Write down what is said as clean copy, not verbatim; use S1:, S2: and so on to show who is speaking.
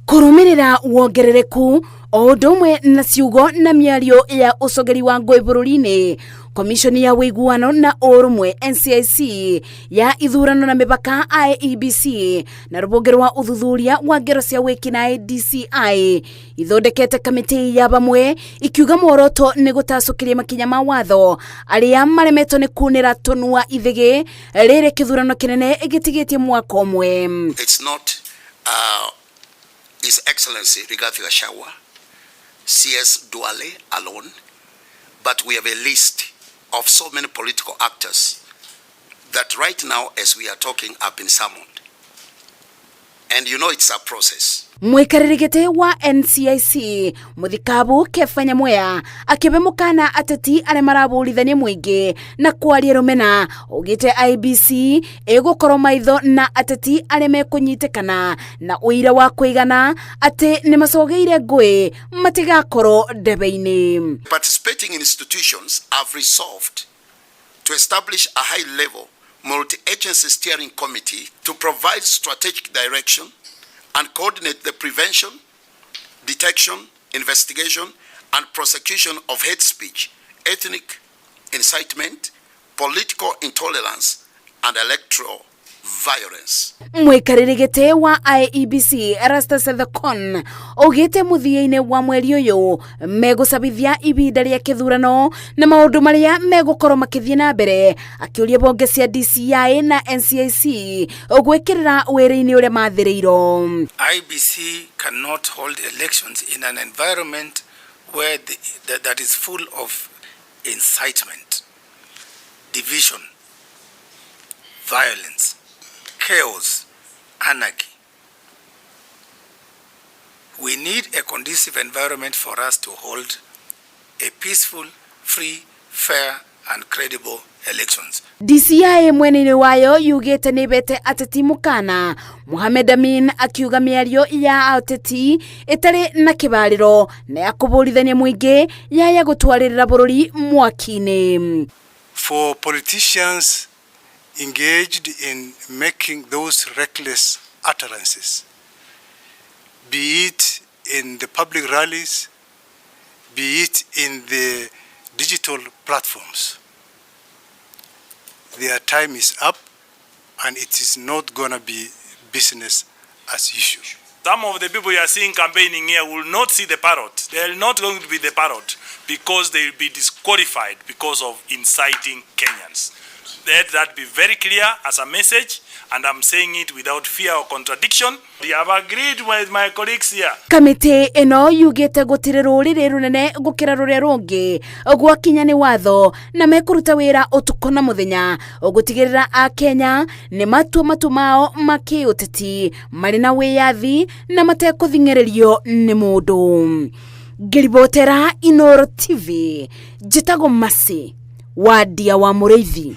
S1: Kũrũmĩrĩra wongerereku o ũndũ ũmwe na ciugo na mĩario ya ũcogeri wa ngũĩ bũrũri-inĩ, Komishoni ya Ũiguano na Ũrũmwe NCIC ya ithurano na mĩbaka IEBC na rũhonge rwa ũthuthuria wa ngero cia wĩkinaĩ DCI ithondekete kamĩtĩ ya bamwe ikiuga muoroto nĩ gũtacũkĩria makinya ma watho arĩa maremetwo nĩ kunĩra tũnua ithĩgĩ rĩrĩ kĩthurano kĩnene gĩtigĩtie mwaka ũmwe.
S2: It's not His Excellency Rigathi Gachagua, CS Duale alone, but we have a list of so many political actors that right now, as we are talking, have been summoned. And you know it's a process.
S1: Mwikarĩri gĩtĩ wa NCIC mũthikabu Kefa Nyamweya akĩbe mũkana ateti arĩa marabũrithania mũingĩ na kwaria rũmena augĩte IEBC ĩgũkorwo maitho na ateti arĩa mekũnyitĩkana na ũira wa kũigana atĩ nĩ macogeire ngũĩ matigakorwo ndebe-inĩ.
S2: Participating institutions have resolved to establish a high-level multi-agency steering committee to provide strategic direction and coordinate the prevention, detection, investigation, and prosecution of hate speech, ethnic incitement, political intolerance, and electoral violence.
S1: Mwikarĩri gĩtĩ wa IEBC Erastus Ethekon augĩte mũthia-inĩ wa mweri ũyũ megũcabithia ibinda rĩa kĩthurano na maũndũ marĩa megũkorwo makĩthiĩ na mbere, akĩũria bonge cia DCI na NCIC gwĩkĩrĩra wĩra-inĩ ũrĩa mathĩrĩirwo.
S3: IEBC cannot hold elections in an environment where that is full of incitement, division, violence, chaos, anarchy. We need a conducive environment for us to hold a peaceful, free, fair, and credible elections.
S1: DCI mwena-inĩ wayo yugĩte nĩ bete ateti mũkana. Mohamed Amin akiuga mĩario ya ateti ĩtarĩ na kĩbarĩro na ya kũbũrithania mũingĩ yaya gũtwarĩrĩra bũrũri mwaki-inĩ.
S4: For politicians engaged in making those reckless utterances, be it in the public rallies, be it in the digital platforms, their time is up and it is not going to be business as usual.
S5: Some of the people you are seeing campaigning here will not see the parrot. They are not going to be the parrot because they will be disqualified because of inciting Kenyans. Let that be very clear as a message, and I'm saying it without fear or contradiction. I have agreed with my colleagues here.
S1: Kamĩtĩ ĩno yugĩte gũtirĩ rũrĩrĩ rũnene gũkĩra rũrĩa rũngĩ gwakinya nĩ watho na mekũruta wĩra ũtukũ na mũthenya gũtigĩrĩra akenya nĩ matua matu mao ma kĩũteti marĩ na wĩyathi na matekũthing'ĩrĩrio nĩ mũndũ. Ngĩribotera Inoro TV, njĩtagwo Masi Wadia wa Mũrĩithi.